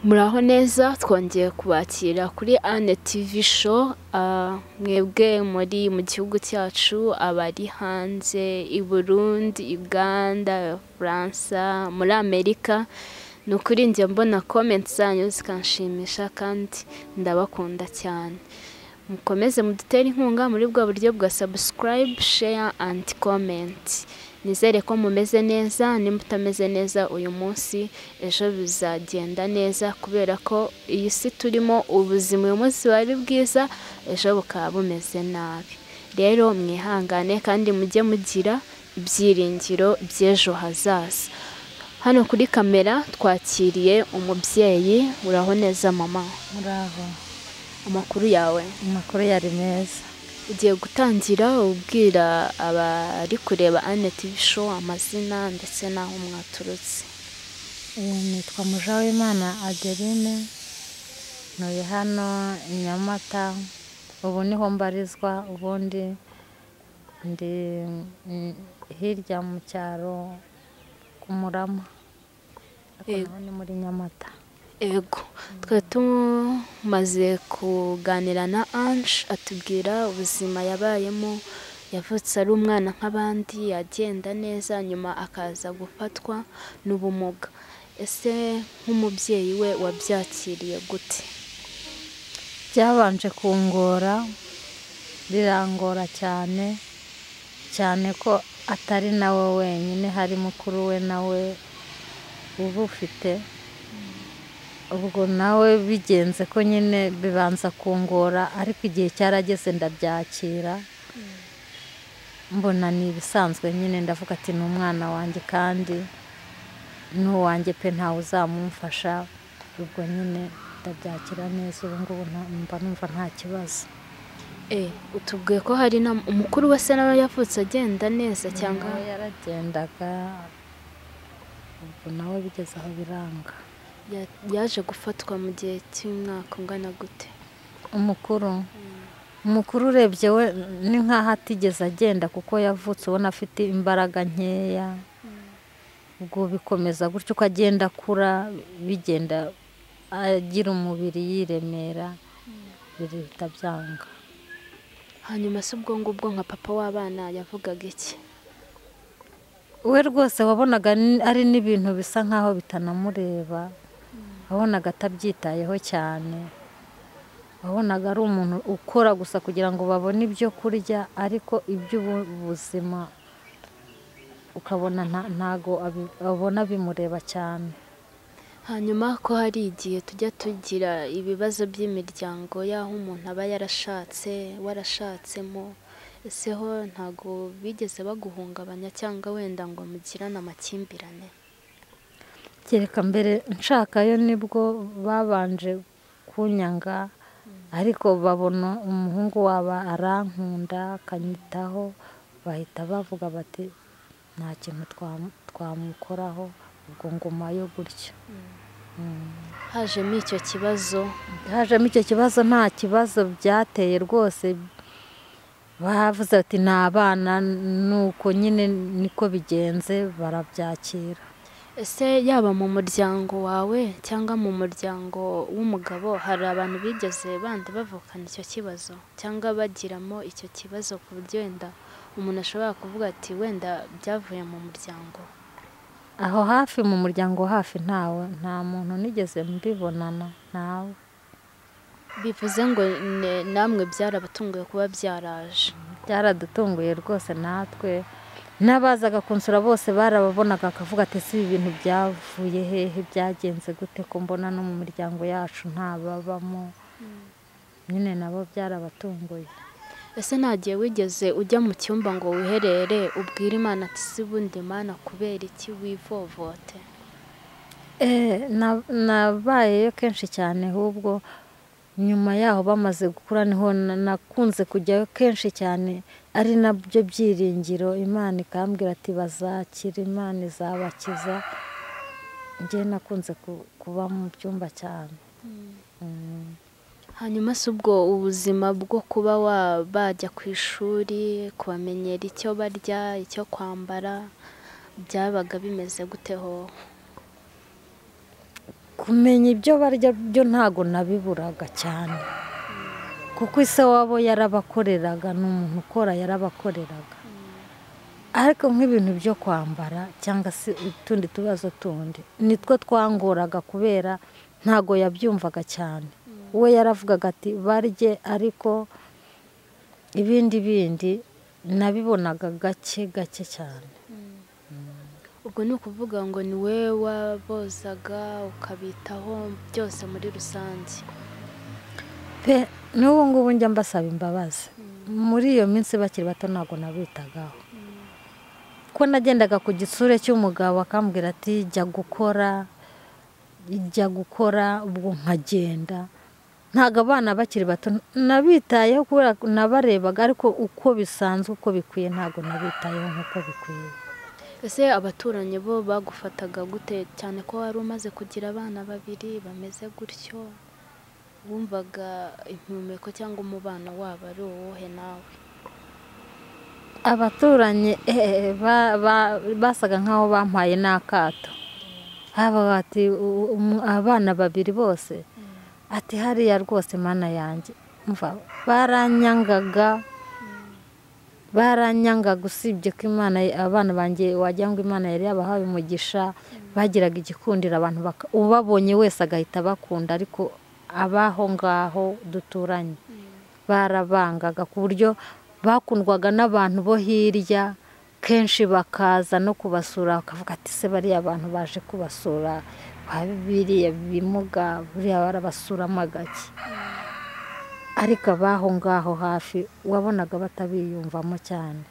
Muraho neza, twongeye kubakira kuri Anne TV Show. Mwebwe muri mu gihugu cyacu, abari hanze i Burundi, Uganda, France, muri Amerika, ni ukuri njya mbona comments zanyu zikanshimisha kandi ndabakunda cyane. Mukomeze mudutere inkunga muri bwa buryo bwa subscribe, share and comment. Nizere ko mumeze neza, nimba utameze neza uyu munsi, ejo bizagenda neza, kubera ko iyi si turimo ubuzima uyu munsi wari bwiza, ejo bukaba bumeze nabi. Rero mwihangane kandi mujye mugira ibyiringiro by'ejo hazaza. Hano kuri kamera twakiriye umubyeyi. Uraho neza mama? Muraho. Amakuru yawe? Amakuru yari meza. Ugiye gutangira ubwira abari kureba Anne TV Show amazina ndetse n'aho mwaturutse. Nitwa Mujawimana Adeline, ntuye hano i Nyamata, ubu niho mbarizwa, ubundi ndi hirya mu cyaro ku Murama, ariko ni muri Nyamata. Ego, twari tumaze kuganira na Ange, atubwira ubuzima yabayemo. Yavutse ari umwana nk'abandi, agenda neza, nyuma akaza gufatwa n'ubumuga. Ese nk'umubyeyi we wabyakiriye gute? Byabanje kungora, birangora cyane cyane ko atari nawe wenyine, hari mukuru we nawe uba ufite. Ubwo nawe bigenze ko nyine bibanza kungora, ariko igihe cyarageze ndabyakira, mbona ni ibisanzwe nyine. Ndavuga ati ni umwana wanjye kandi ni uwanjye pe, ntawe uzamumfasha. Ubwo nyine ndabyakira neza, ubu ngubu mba numva nta kibazo. Utubwiye ko hari umukuru we se nawe yavutse agenda neza cyangwa? Yaragendaga, ubwo nawe bigeze aho biranga. Yaje gufatwa mu gihe cy'umwaka ungana gute? Umukuru urebye we ni nkaho atigeze agenda, kuko yavutse ubona afite imbaraga nkeya. Ubwo bikomeza gutyo uko agenda akura, bigenda agira umubiri yiremera, bihita byanga. Hanyuma se ubwo ngubwo nka papa w'abana yavugaga iki? We rwose wabonaga ari n'ibintu bisa nkaho bitanamureba, wabonaga atabyitayeho cyane, wabonaga ari umuntu ukora gusa kugira ngo babone ibyo kurya, ariko iby'ubuzima ukabona ntago abona bimureba cyane. Hanyuma ko hari igihe tujya tugira ibibazo by'imiryango y'aho umuntu aba yarashatse, warashatsemo, ese ho ntago bigeze baguhungabanya cyangwa wenda ngo mugirane amakimbirane? Kereka mbere nshakayo nibwo babanje kunyanga, ariko babona umuhungu waba arankunda akanyitaho, bahita bavuga bati nta kintu twamukoraho, ubwo ngumayo gutyo. Hajemo icyo kibazo? Hajemo icyo kibazo, nta kibazo byateye rwose. Bavuze ati ni abana, nuko nyine niko bigenze, barabyakira. Ese yaba mu muryango wawe cyangwa mu muryango w'umugabo hari abantu bigeze bandi bavukana icyo kibazo cyangwa bagiramo icyo kibazo, ku buryo wenda umuntu ashobora kuvuga ati wenda byavuye mu muryango? Aho hafi mu muryango hafi ntawe, nta muntu nigeze mbibonana ntawe. Bivuze ngo namwe byarabatunguye kuba byaraje? Byaradutunguye rwose natwe, n'abazaga kunsura bose barababonaga akavuga ati si ibi bintu byavuye hehe, byagenze gute ko mbona no mu miryango yacu ntababamo? Nyine nabo byarabatunguye. Ese nta gihe wigeze ujya mu cyumba ngo wiherere ubwire Imana ati si bundi Mana kubera iki wivovote? Nabayeyo kenshi cyane, ahubwo nyuma yaho bamaze gukura niho nakunze kujyayo kenshi cyane, ari nabyo byiringiro. Imana ikambwira ati bazakira, Imana izabakiza. Njye nakunze kuba mu byumba cyane. Hanyuma se ubwo ubuzima bwo kuba bajya ku ishuri, kubamenyera icyo barya, icyo kwambara, byabaga bimeze gute ho? Kumenya ibyo barya byo ntago nabiburaga cyane, kuko ise wabo yarabakoreraga, ni umuntu ukora yarabakoreraga. Ariko nk'ibintu byo kwambara cyangwa se utundi tubazo tundi nitwo twangoraga, kubera ntago yabyumvaga cyane. We yaravugaga ati barye, ariko ibindi bindi nabibonaga gake gake cyane. Ubwo ni ukuvuga ngo ni we wabozaga ukabitaho byose muri rusange? Pe, n'ubu ngubu njya mbasaba imbabazi. Muri iyo minsi bakiri bato ntabwo nabitagaho, ko nagendaga ku gitsure cy'umugabo akambwira ati jya gukora, jya gukora, ubwo nkagenda. Ntabwo abana bakiri bato nabitayeho kubera nabarebaga, ariko uko bisanzwe uko bikwiye ntabwo nabitayeho nk'uko bikwiye. Ese abaturanyi bo bagufataga gute, cyane ko wari umaze kugira abana babiri bameze gutyo? Wumvaga impumeko cyangwa umubano wabo ari uwuhe nawe? Abaturanyi basaga nkaho bampaye n'akato. Haba ati abana babiri bose, ati hariya rwose mana yanjye, umva baranyangaga, baranyangaga. Usibye ko Imana, abana banjye wagira ngo Imana yari yabahaye umugisha, bagiraga igikundiro, abantu ubabonye wese agahita bakunda. Ariko abaho ngaho duturanye barabangaga, ku buryo bakundwaga n'abantu bo hirya, kenshi bakaza no kubasura, bakavuga ati se bariya abantu baje kubasura biriya bimuga, buriya barabasura amagaki. Ariko abaho ngaho hafi wabonaga batabiyumvamo cyane.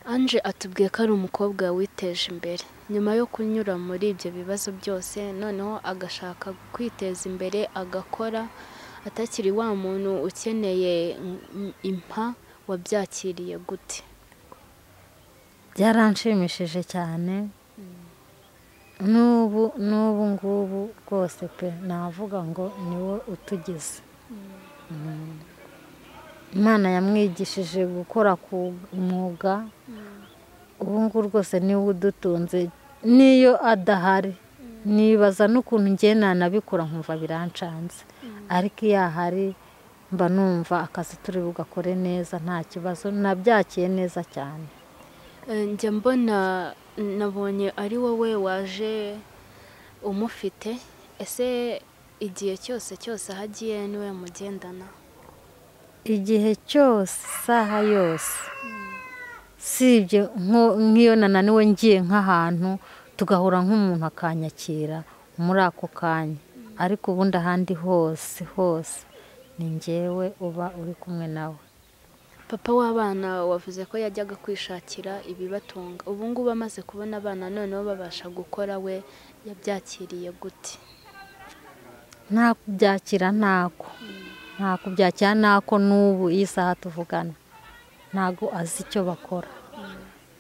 Ange atubwiye ko ari umukobwa witeje imbere nyuma yo kunyura muri ibyo bibazo byose, noneho agashaka kwiteza imbere, agakora atakiri wa muntu ukeneye impa. Wabyakiriye gute? Byaranshimishije cyane. N'ubu n'ubu ngubu rwose pe, navuga ngo niwe utugize. Imana yamwigishije gukora ku mwuga, ubu ngubu rwose niwe udutunze, n'iyo adahari nibaza n'ukuntu njye nanabikora nkumva birancanze, ariko iyo ahari mba numva akazi turi bugakore neza nta kibazo, nabyakiye neza cyane. Njya mbona nabonye ari wowe waje umufite, ese igihe cyose cyose aho agiye niwe mugendana? Igihe cyose, isaha yose, sibye nk'iyo nananiwe ngiye nk'ahantu tugahura nk'umuntu akanyakira muri ako kanya, ariko ubundi ahandi hose hose ni njyewe uba uri kumwe nawe. Papa w'abana wavuze ko yajyaga kwishakira ibibatunga, ubu ngubu amaze kubona abana noneho babasha gukora, we yabyakiriye gute? Nta kubyakira ntako, nta kubyakira ntako. N'ubu iyi saha tuvugana ntago azi icyo bakora,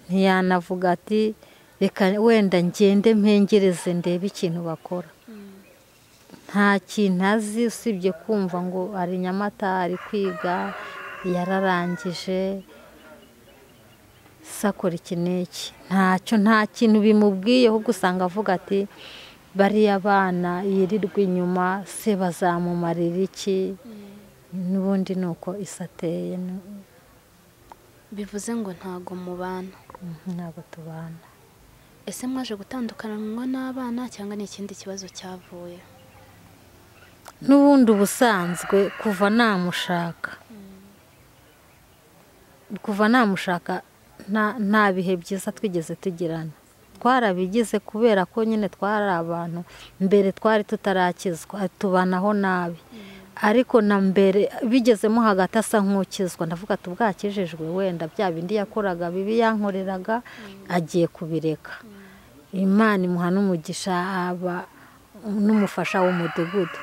ntiyanavuga ati reka wenda ngende mpengereze ndebe ikintu bakora. Nta kintu azi usibye kumva ngo ari Nyamata ari kwiga, yararangije, sakora iki n'iki, ntacyo, nta kintu bimubwiye. Ahubwo usanga avuga ati bariya bana yirirwa inyuma se bazamumarira iki? N'ubundi ni uko isateye. Bivuze ngo ntago mubana? Ntago tubana. Ese mwaje gutandukanwa n'abana cyangwa ni ikindi kibazo cyavuye? N'ubundi ubusanzwe kuva namushaka, kuva namushaka nta bihe byiza twigeze tugirana. Twarabigize kubera ko nyine twari abantu mbere twari tutarakizwa, tubanaho nabi. Ariko na mbere bigezemo hagati asa nk'ukizwa, ndavuga ati ubwakijijwe wenda bya bindi yakoraga bibi yankoreraga agiye kubireka. Imana imuha n'umugisha, aba n'umufasha w'umudugudu.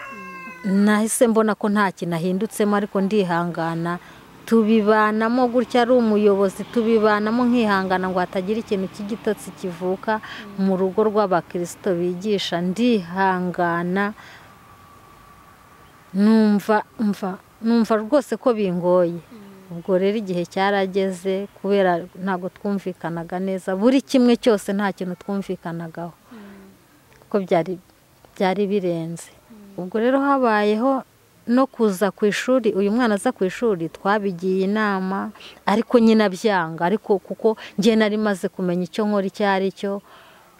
Nahise mbona ko nta kintu ahindutsemo, ariko ndihangana, tubibanamo gutya, ari umuyobozi tubibanamo nkihangana ngo hatagira ikintu cy'igitotsi kivuka mu rugo rw'abakirisito bigisha. Ndihangana, numva rwose ko bingoye. Ubwo rero igihe cyarageze, kubera ntabwo twumvikanaga neza, buri kimwe cyose nta kintu twumvikanagaho. ko byari birenze. Ubwo rero habayeho no kuza ku ishuri, uyu mwana aza ku ishuri twabigiye inama ariko nyina byanga, ariko kuko njye nari maze kumenya icyo nkora icyo ari cyo,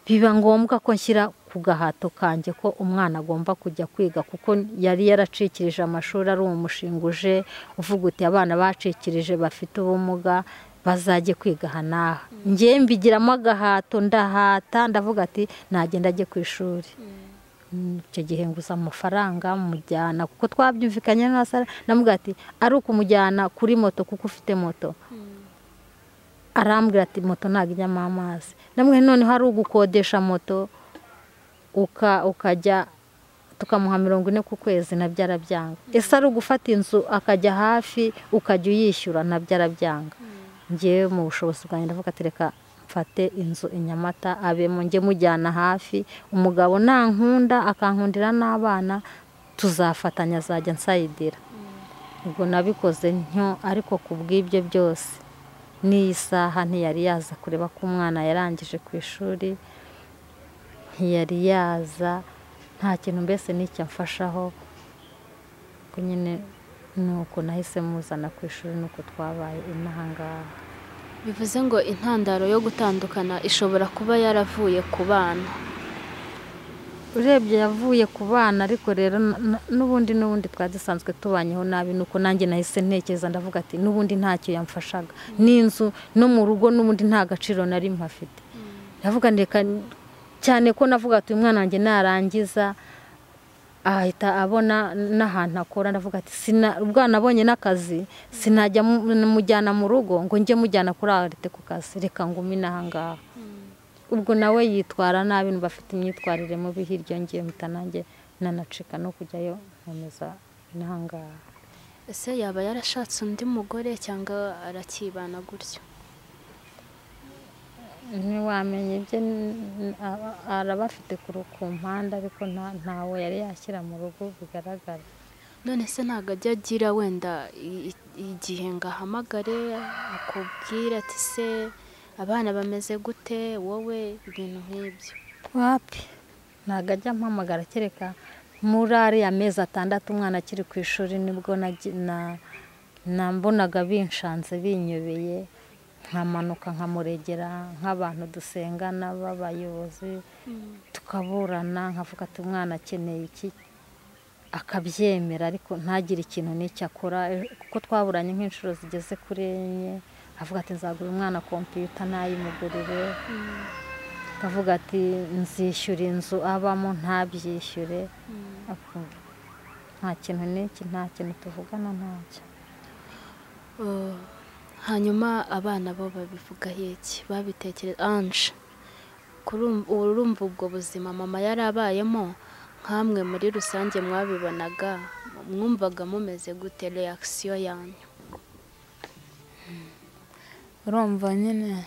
biba ngombwa ko nshyira ku gahato kanjye ko umwana agomba kujya kwiga, kuko yari yaracikirije amashuri, ari umushinga uje uvuga uti abana bacikirije bafite ubumuga bazajye kwiga aha n'aha. Njye mbigiramo agahato, ndahata, ndavuga ati nagenda ajye ku ishuri. Icyo gihe nguza amafaranga mujyana, kuko twabyumvikanye na Sara, namubwira ati ari ukumujyana kuri moto kuko ufite moto. Arambwira ati moto ntabwo ijyamo amazi. Namwe noneho ari ugukodesha moto ukajya tukamuha 40 ku kwezi, nabyo arabyanga. Ese ari ugufata inzu akajya hafi ukajya uyishyura, nabyo arabyanga. Njyewe mu bushobozi bwanjye ndavuga ati reka mfate inzu i Nyamata abemo, njye mujyana hafi, umugabo nankunda akankundira n'abana tuzafatanya, azajya nsayidira. Ubwo nabikoze ntyo, ariko ku bw'ibyo byose n'iyi saha ntiyari yaza kureba ko umwana yarangije ku ishuri, ntiyari yaza, nta kintu mbese n'icyo amfashaho. Ko nyine nuko nahise muzana ku ishuri, nuko twabaye inaha ngaha. Bivuze ngo intandaro yo gutandukana ishobora kuba yaravuye ku bana. Urebye yavuye ku bana, ariko rero n'ubundi twari dusanzwe tubanyeho nabi, nuko nanjye nahise ntekereza ndavuga ati n'ubundi ntacyo yamfashaga, n'inzu no mu rugo n'ubundi nta gaciro nari mpafite. Ndavuga ndeka cyane ko navuga ati umwana wanjye narangiza ahita abona n'ahantu akora, ndavuga ati ubwo nabonye n'akazi sinajya mujyana mu rugo ngo njye mujyana kuri arete ku kazi, reka ngume inaha ngaha. Ubwo nawe yitwara nabi, numva afite imyitwarire mubi hirya, ngiye mpita nanjye nanacika no kujyayo nkomeza inaha ngaha. Ese yaba yarashatse undi mugore cyangwa arakibana gutyo? Ntiwamenya ibye, arabafite ku mpande ariko ntawe yari yashyira mu rugo bigaragara. None se ntabwo ajya agira wenda igihe ngo ahamagare akubwire ati se abana bameze gute, wowe ibintu nk'ibyo? Wapi, ntabwo ajya ampamagara, kereka muri ariya mezi 6 umwana akiri ku ishuri, nibwo nambonaga binshanze binyobeye, nkamanuka nkamuregera nk'abantu dusengana b'abayobozi, tukaburana, nkavuga ati umwana akeneye iki, akabyemera ariko ntagire ikintu n'icyo akora, kuko twaburanye nk'inshuro zigeze kuri 4. Avuga ati nzagura umwana kompiyuta ntayimugurire, akavuga ati nzishyura inzu abamo ntabyishyure. Nta kintu n'iki, nta kintu tuvugana, ntacyo. Hanyuma abana bo babivuga iki? Babitekereza Ange, urumva ubwo buzima mama yarabayemo, nkamwe muri rusange mwabibonaga, mwumvaga mumeze gute reaction yanyu? Urumva nyine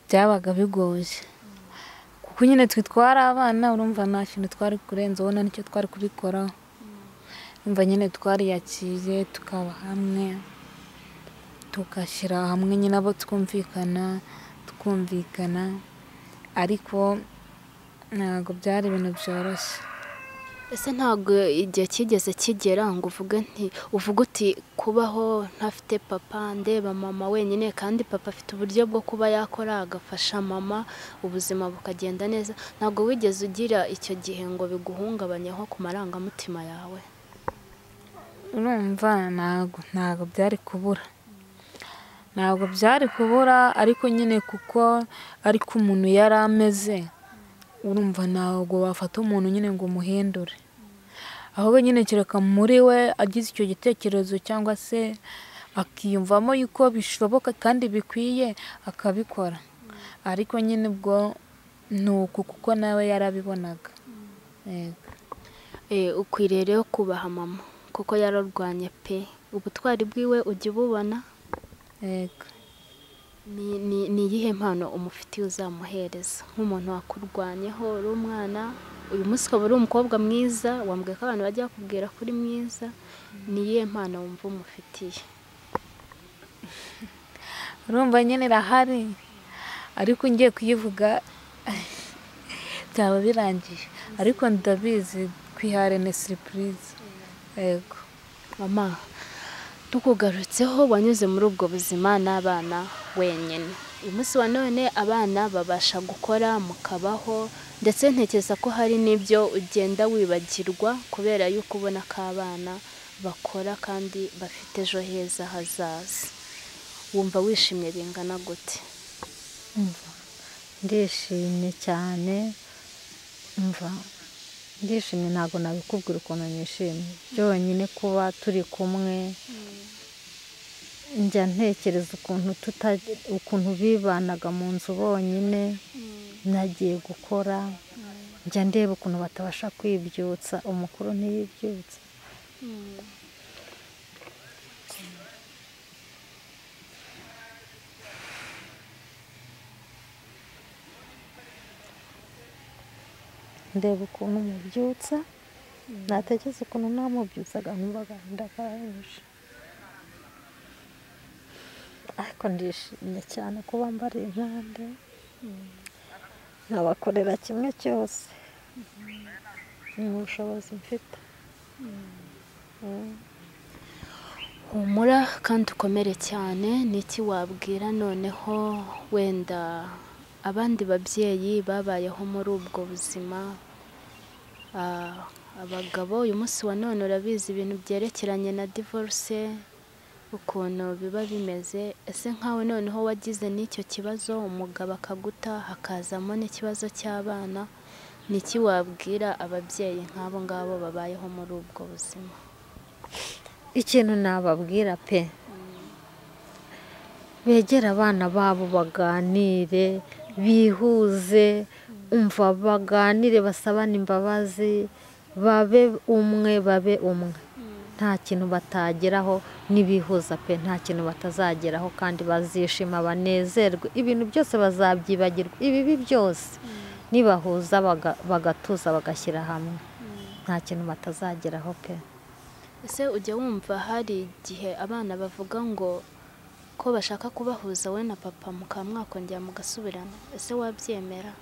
byabaga bigoye, kuko nyine twe twari abana, urumva nta kintu twari kurenza, ubona nicyo twari kubikoraho. Urumva nyine twariyakiriye, tukaba hamwe, tugashyira hamwe nyine abo twumvikana, ariko ntabwo byari ibintu byoroshye. Ese ntabwo igihe kigeze kigera ngo uvuge uti kubaho ntafite papa, ndeba mama wenyine, kandi papa afite uburyo bwo kuba yakora agafasha mama ubuzima bukagenda neza, ntabwo wigeze ugira icyo gihe ngo biguhungabanyeho ku marangamutima yawe? Urumva ntabwo byari kubura, ntabwo byari kubura, ariko nyine kuko ariko umuntu yari ameze, urumva ntabwo wafata umuntu nyine ngo umuhindure, ahubwo nyine kereka muri we agize icyo gitekerezo cyangwa se akiyumvamo yuko bishoboka kandi bikwiye akabikora, ariko nyine ubwo ni uku kuko nawe yarabibonaga. Ukwiriye rero kubaha mama kuko yararwanye pe, ubutwari bwiwe ujya ububona. Yego. Ni iyihe mpano umufitiye uzamuhereza nk'umuntu wakurwanyeho uri umwana, uyu munsi ukaba uri umukobwa mwiza, wambwiye ko abantu bajya bakubwira ko uri mwiza, ni iyihe mpano wumva umufitiye? Urumva nyine irahari, ariko ngiye kuyivuga Byaba birangiye, ariko ndabizi kwihare ni surprise. Yego mama, tukugarutseho wanyuze muri ubwo buzima n'abana wenyine. Uyu munsi wa none abana babasha gukora mukabaho, ndetse ntekereza ko hari n'ibyo ugenda wibagirwa kubera yuko ubona ko abana bakora kandi bafite ejo heza hazaza. Wumva wishimye bingana gute? Ndishimye cyane, umva ndishimye, ntabwo nabikubwira ukuntu nishimye. Byonyine kuba turi kumwe, njya ntekereza ukuntu bibanaga mu nzu bonyine, nagiye gukora, njya ndeba ukuntu batabasha kwibyutsa, umukuru ntiyibyutsa. Ndeba ukuntu mubyutsa, natekereza ukuntu namubyutsaga nkumva agahinda karanyishe. Ariko ndishimye cyane kuba mbari impande, nkabakorera kimwe cyose ni ubushobozi mfite. Humura kandi ukomere cyane. Niki wabwira noneho wenda abandi babyeyi babayeho muri ubwo buzima? Abagabo uyu munsi wa none urabizi ibintu byerekeranye na divorce ukuntu biba bimeze. Ese nkawe noneho wagize n'icyo kibazo, umugabo akaguta, hakazamo n'ikibazo cy'abana, niki wabwira ababyeyi nk'abo ngabo babayeho muri ubwo buzima? Ikintu nababwira pe, begera abana babo baganire, bihuze, umva baganire, basabane imbabazi, babe umwe, babe umwe. Nta kintu batageraho nibihuza pe, nta kintu batazageraho, kandi bazishima banezerwe, ibintu byose bazabyibagirwa, ibibi byose nibahuza bagatuza bagashyira hamwe, nta kintu batazageraho pe. Ese ujya wumva hari igihe abana bavuga ngo ko bashaka kubahuza we na papa mukaba mwakongera mugasubirana, ese wabyemera?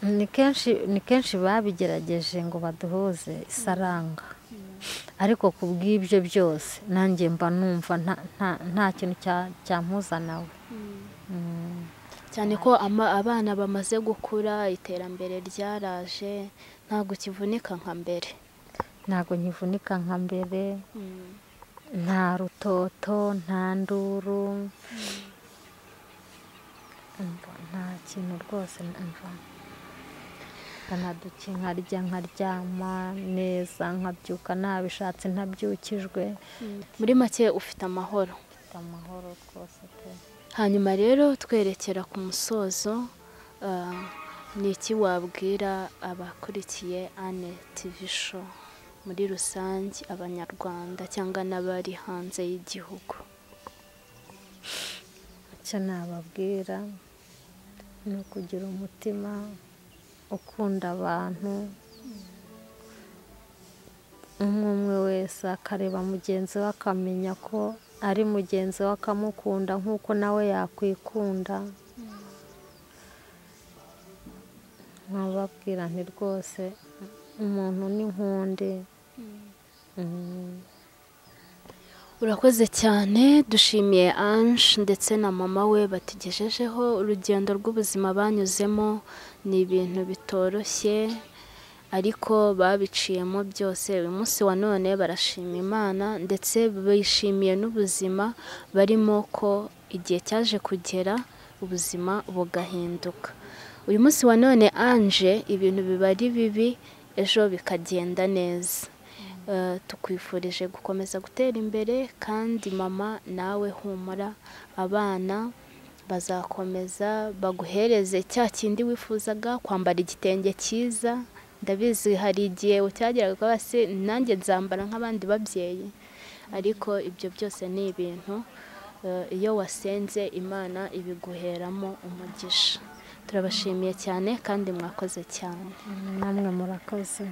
Ni kenshi babigerageje ngo baduhuze isaranga, ariko ku bw'ibyo byose nanjye mba numva nta kintu cyampuza nawe. Cyane ko abana bamaze gukura, iterambere ryaraje, ntabwo kivunika nka mbere. Ntabwo nkivunika nka mbere, nta rutoto, nta nduru, nta kintu rwose. Nkaduki nkarya nkaryama neza, nkabyuka nabishatse ntabyukijwe. Muri make ufite amahoro. Ufite amahoro rwose pe. Hanyuma rero twerekera ku musozo, niki wabwira abakurikiye Anne TV show muri rusange, abanyarwanda cyangwa n'abari hanze y'igihugu? Icyo nababwira ni ukugira umutima ukunda abantu, umwe umwe wese akareba mugenzi we akamenya ko ari mugenzi we, akamukunda nk'uko nawe yakwikunda. Nkababwira nti rwose umuntu ni nkundi. Urakoze cyane. Dushimiye Ange ndetse na mama we batugejejeho urugendo rw'ubuzima banyuzemo. Ni ibintu bitoroshye ariko babiciyemo byose. Uyu munsi wa none barashima Imana ndetse bishimiye n'ubuzima barimo, ko igihe cyaje kugera ubuzima bugahinduka. Uyu munsi wa none Ange ibintu biba ari bibi, ejo bikagenda neza. Tukwifurije gukomeza gutera imbere, kandi mama nawe humura, abana bazakomeza baguhereze cya kindi wifuzaga, kwambara igitenge cyiza. Ndabizi hari igihe ucyageraga ukaba se nanjye nzambara nk'abandi babyeyi, ariko ibyo byose ni ibintu iyo wasenze Imana ibiguheramo umugisha. Turabashimiye cyane kandi mwakoze cyane. Namwe murakoze.